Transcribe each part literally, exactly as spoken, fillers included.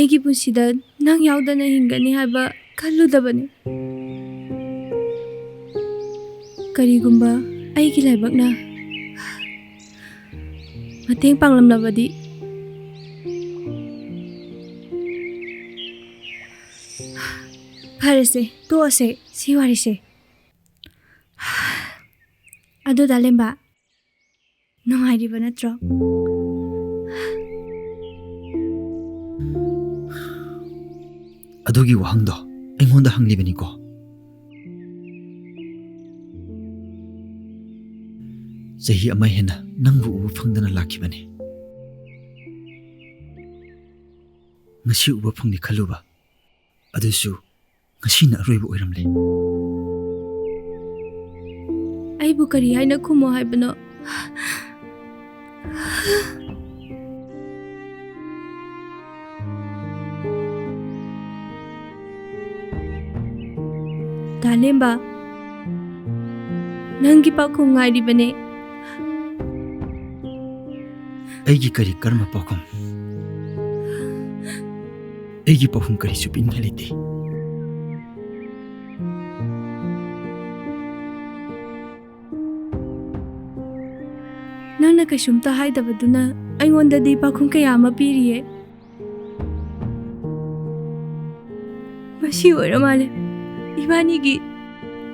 ꯑꯩꯒꯤ ꯄꯨꯟꯁꯤꯗ ꯅꯪ ꯌꯥꯎꯗꯅ ꯍꯤꯡꯒꯅꯤ ꯍꯥꯏꯕ ꯈꯜꯂꯨꯗꯕꯅꯤ꯫ ꯀꯔꯤꯒꯨꯝꯕ ꯑꯩꯒꯤ ꯂꯥꯏꯕꯛꯅ ꯃꯇꯦꯡ ꯄꯥꯡꯂꯝꯂꯕꯗꯤ꯫ ꯐꯔꯦꯁꯦ, ꯇꯣꯛꯑꯁꯦ ꯁꯤ ꯋꯥꯔꯤꯁꯦ꯫ ꯑꯗꯨ ꯗꯥꯂꯦꯝꯕ, ꯅꯨꯡꯉꯥꯏꯔꯤꯕ ꯅꯠꯇ꯭ꯔꯣ? ꯑꯗꯨꯒꯤ ꯋꯥꯍꯪꯗꯣ ꯑꯩꯉꯣꯟꯗ ꯍꯪꯂꯤꯕꯅꯤꯀꯣ꯫ ꯆꯍꯤ ꯑꯃ ꯍꯦꯟꯅ ꯅꯪꯕꯨ ꯎꯕ ꯐꯪꯗꯅ ꯂꯥꯛꯈꯤꯕꯅꯤ꯫ ꯉꯁꯤ ꯎꯕ ꯐꯪꯂꯦ ꯈꯜꯂꯨꯕ, ꯑꯗꯨꯁꯨ ꯉꯁꯤꯅ ꯑꯔꯣꯏꯕ ꯑꯣꯏꯔꯝꯂꯦ꯫ ꯑꯩꯕꯨ ꯀꯔꯤ ꯍꯥꯏꯅ ꯈꯨꯝꯃꯣ ꯍꯥꯏꯕꯅꯣ? ꯗꯥꯂꯦꯝꯕ, ꯅꯪꯒꯤ ꯄꯥꯎꯈꯨꯝ ꯉꯥꯏꯔꯤꯕꯅꯦ꯫ ꯑꯩꯒꯤ ꯀꯔꯤ, ꯀꯔꯝꯕ ꯄꯥꯎꯈꯨꯝ? ꯑꯩꯒꯤ ꯄꯥꯎꯈꯨꯝ ꯀꯔꯤꯁꯨ ꯄꯤꯅꯤꯡꯉꯥꯏ ꯂꯩꯇꯦ꯫ ꯅꯪꯅ ꯀꯩꯁꯨꯝꯇ ꯍꯥꯏꯗꯕꯗꯨꯅ ꯑꯩꯉꯣꯟꯗꯗꯤ ꯄꯥꯎꯈꯨꯝ ꯀꯌꯥ ꯑꯃ ꯄꯤꯔꯤꯌꯦ꯫ ꯃꯁꯤ ꯑꯣꯏꯔ ꯃꯥꯜꯂꯦ ꯏꯕꯥꯅꯤꯒꯤ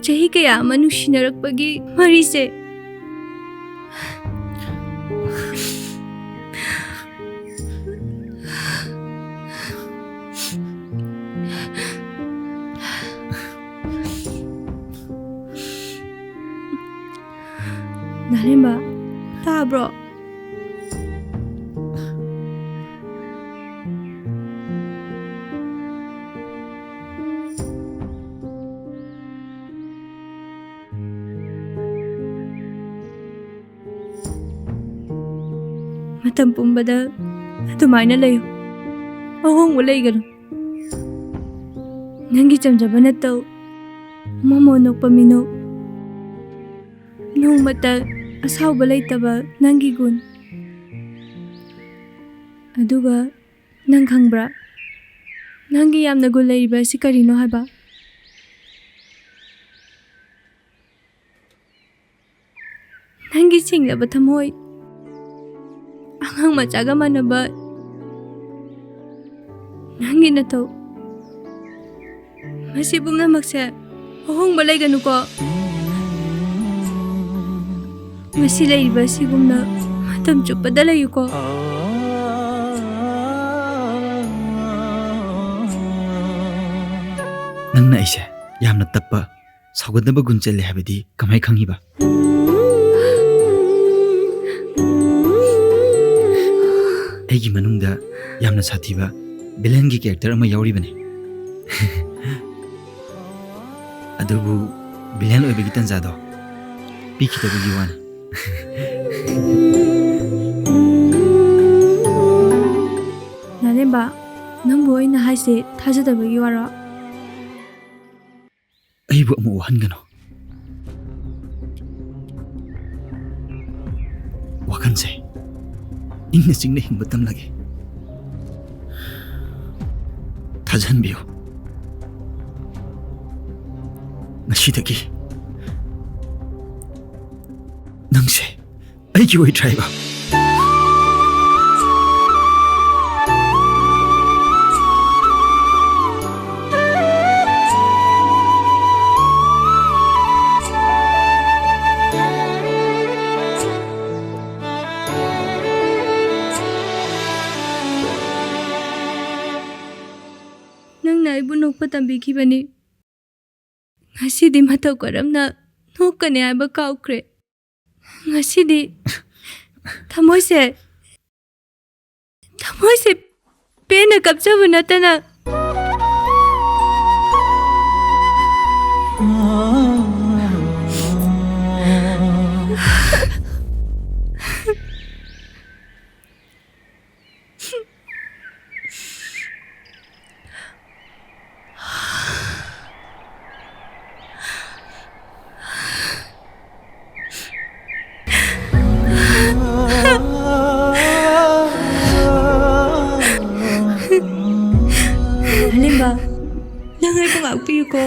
ꯆꯍꯤ ꯀꯌꯥ ꯑꯃ ꯅꯨꯡꯁꯤꯅꯔꯛꯄꯒꯤ ꯃꯔꯤꯁꯦ꯫ ꯗꯥꯂꯦꯝꯕ, ꯇꯥꯕ꯭ꯔꯣ? ꯃꯇꯝ ꯄꯨꯝꯕꯗ ꯑꯗꯨꯃꯥꯏꯅ ꯂꯩꯌꯨ꯫ ꯑꯍꯣꯡꯕ ꯂꯩꯒꯅꯨ꯫ ꯅꯪꯒꯤ ꯆꯝꯖꯕ ꯅꯇꯧ, ꯃꯣꯃꯣꯟ ꯅꯣꯛꯄ ꯃꯤꯅꯣꯛ, ꯅꯣꯡꯃꯇ ꯑꯁꯥꯎꯕ ꯂꯩꯇꯕ ꯅꯪꯒꯤ ꯒꯨꯟ꯫ ꯑꯗꯨꯒ ꯅꯪ ꯈꯪꯕ꯭ꯔꯥ? ꯅꯪꯒꯤ ꯌꯥꯝꯅ ꯒꯨꯟ ꯂꯩꯔꯤꯕ ꯑꯁꯤ ꯀꯔꯤꯅꯣ ꯍꯥꯏꯕ? ꯅꯪꯒꯤ ꯁꯦꯡꯂꯕ ꯊꯃꯣꯏ, ꯑꯉꯥꯡ ꯃꯆꯥꯒ ꯃꯥꯟꯅꯕ ꯅꯪꯒꯤ ꯅꯇꯧ, ꯃꯁꯤ ꯄꯨꯝꯅꯃꯛꯁꯦ ꯑꯍꯣꯡꯕ ꯂꯩꯒꯅꯨꯀꯣ꯫ ꯉꯁꯤ ꯂꯩꯔꯤꯕ ꯑꯁꯤꯒꯨꯝꯅ ꯃꯇꯝ ꯆꯨꯞꯄꯗ ꯂꯩꯌꯨꯀꯣ꯫ ꯅꯪꯅ ꯑꯩꯁꯦ ꯌꯥꯝꯅ ꯇꯞꯄ, ꯁꯥꯎꯒꯟꯗꯕ ꯒꯨꯟ ꯆꯦꯜꯂꯦ ꯍꯥꯏꯕꯗꯤ ꯀꯃꯥꯏ ꯈꯪꯉꯤꯕ? ꯑꯩꯒꯤ ꯃꯅꯨꯡꯗ ꯌꯥꯝꯅ ꯁꯥꯊꯤꯕ ꯚꯤꯂꯦꯟꯒꯤ ꯀꯦꯔꯦꯛꯇꯔ ꯑꯃ ꯌꯥꯎꯔꯤꯕꯅꯤ꯫ ꯑꯗꯨꯕꯨ ꯚꯤꯂꯦꯟ ꯑꯣꯏꯕꯒꯤ ꯇꯟꯖꯥꯗꯣ ꯄꯤꯈꯤꯗꯕꯒꯤ ꯋꯥꯅꯤ꯫ ꯅꯥꯂꯦꯝꯕ, ꯅꯪꯕꯨ ꯑꯩꯅ ꯍꯥꯏꯁꯦ ꯊꯥꯖꯗꯕꯒꯤ ꯋꯥꯔꯣ? ꯑꯩꯕꯨ ꯑꯃꯨꯛ ꯋꯥꯍꯟꯒꯅꯨ꯫ ꯋꯥꯈꯜꯁꯦ ꯏꯪꯅ ꯆꯤꯛꯅ ꯍꯤꯡꯕ ꯇꯝꯂꯒꯦ꯫ ꯊꯥꯖꯍꯟꯕꯤꯌꯨ꯫ ꯉꯁꯤꯗꯒꯤ ꯅꯪꯁꯦ ꯑꯩꯒꯤ ꯑꯣꯏꯗ꯭ꯔꯦ ꯍꯥꯏꯕ꯫ ꯅꯪꯅ ꯑꯩꯕꯨ ꯅꯣꯛꯄ ꯇꯝꯕꯤꯈꯤꯕꯅꯤ꯫ ꯉꯁꯤꯗꯤ ꯃꯇꯧ ꯀꯔꯝꯅ ꯅꯣꯛꯀꯅꯤ ꯍꯥꯏꯕ ꯀꯥꯎꯈ꯭ꯔꯦ꯫ ꯉꯁꯤꯗꯤ ꯊꯃꯣꯏꯁꯦ, ꯊꯃꯣꯏꯁꯦ ꯄꯦꯟꯅ ꯀꯞꯆꯕ ꯅꯠꯇꯅ ꯗꯥꯂꯦꯝꯕ, ꯅꯪ ꯑꯩꯕꯨ ꯉꯥꯛꯄꯤꯌꯨꯀꯣ꯫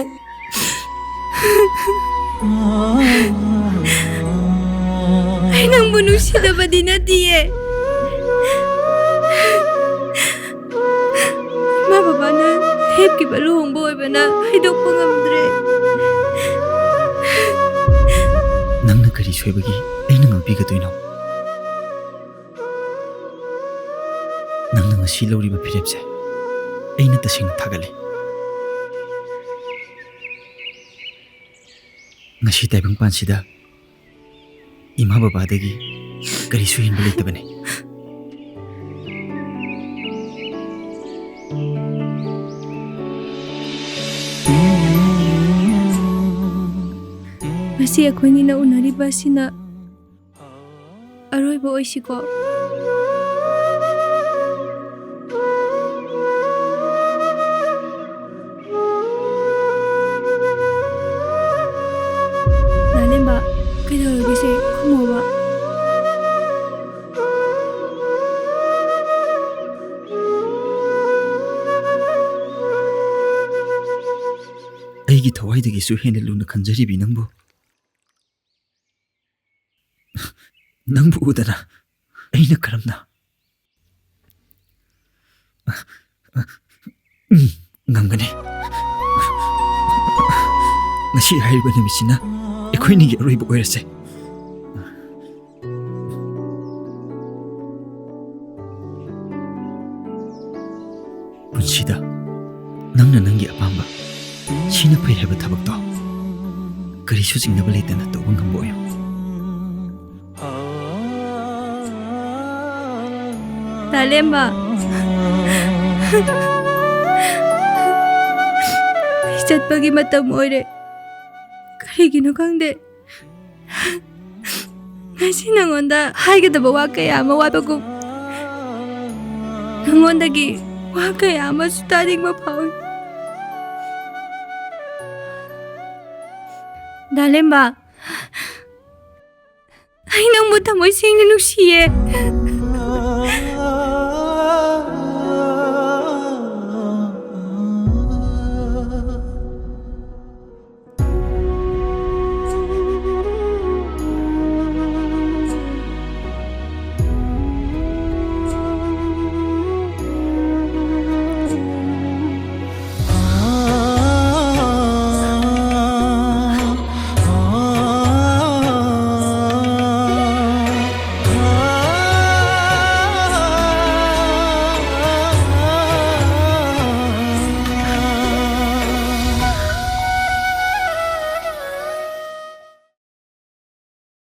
ꯑꯩ ꯅꯪꯕꯨ ꯅꯨꯡꯁꯤꯗꯕꯗꯤ ꯅꯠꯇꯤꯌꯦ꯫ ꯏꯃꯥ ꯕꯕꯥꯅ ꯂꯦꯞꯈꯤꯕ ꯂꯨꯍꯣꯡꯕ ꯑꯣꯏꯕꯅ ꯍꯥꯏꯗꯣꯛꯄ ꯉꯝꯗ꯭ꯔꯦ꯫ ꯅꯪꯅ ꯀꯔꯤ ꯁꯣꯏꯕꯒꯤ ꯑꯩꯅ ꯉꯥꯛꯄꯤꯒꯗꯣꯏꯅꯣ? ꯅꯪꯅ ꯉꯁꯤ ꯂꯧꯔꯤꯕ ꯐꯤꯔꯦꯞꯁꯦ ꯑꯩꯅ ꯇꯁꯦꯡꯅ ꯊꯥꯒꯠꯂꯤ꯫ ꯉꯁꯤ ꯇꯥꯏꯕꯪꯄꯥꯟꯁꯤꯗ ꯏꯃꯥ ꯕꯕꯥꯗꯒꯤ ꯀꯔꯤꯁꯨ ꯍꯦꯟꯕ ꯂꯩꯇꯕꯅꯤ꯫ ꯉꯁꯤ ꯑꯩꯈꯣꯏꯅꯤꯅ ꯎꯅꯔꯤꯕ ꯑꯁꯤꯅ ꯑꯔꯣꯏꯕ ꯑꯣꯏꯁꯤꯀꯣ꯫ ꯗꯥꯂꯦꯝꯕ, ꯀꯩꯗꯧꯔꯒꯦꯁꯦ? ꯈꯨꯝꯃꯣꯕ꯫ ꯑꯩꯒꯤ ꯊꯋꯥꯏꯗꯒꯤꯁꯨ ꯍꯦꯟꯅ ꯂꯨꯅ ꯈꯟꯖꯔꯤꯕꯤ ꯅꯪꯕꯨ, ꯅꯪꯕꯨ ꯎꯗꯅ ꯑꯩꯅ ꯀꯔꯝꯅ? ꯎꯝ, ꯉꯝꯒꯅꯤ꯫ ꯉꯁꯤ ꯍꯥꯏꯔꯤꯕ ꯅꯨꯃꯤꯠꯁꯤꯅ ꯑꯩꯈꯣꯏꯅꯤꯒꯤ ꯑꯔꯣꯏꯕ ꯑꯣꯏꯔꯁꯦ꯫ ꯄꯨꯟꯁꯤꯗ ꯅꯪꯅ ꯅꯪꯒꯤ ꯑꯄꯥꯝꯕ, ꯁꯤꯅ ꯐꯩ ꯍꯥꯏꯕ ꯊꯕꯛꯇꯣ ꯀꯔꯤꯁꯨ ꯆꯤꯡꯅꯕ ꯂꯩꯇꯅ ꯇꯧꯕ ꯉꯝꯕ ꯑꯣꯏꯌꯨ꯫ ꯗꯥꯂꯦꯝꯕ, ꯑꯩ ꯆꯠꯄꯒꯤ ꯃꯇꯝ ꯑꯣꯏꯔꯦ꯫ ꯀꯔꯤꯒꯤꯅꯣ ꯈꯪꯗꯦ, ꯉꯁꯤ ꯅꯉꯣꯟꯗ ꯍꯥꯏꯒꯗꯕ ꯋꯥ ꯀꯌꯥ ꯑꯃ ꯋꯥꯠꯄꯒꯨꯝ, ꯅꯉꯣꯟꯗꯒꯤ ꯋꯥ ꯀꯌꯥ ꯑꯃꯁꯨ ꯇꯥꯅꯤꯡꯕ ꯐꯥꯎꯏ꯫ ꯗꯥꯂꯦꯝꯕ, ꯑꯩ ꯅꯪꯕꯨ ꯊꯃꯣꯏ ꯁꯦꯡꯅ ꯅꯨꯡꯁꯤꯌꯦ꯫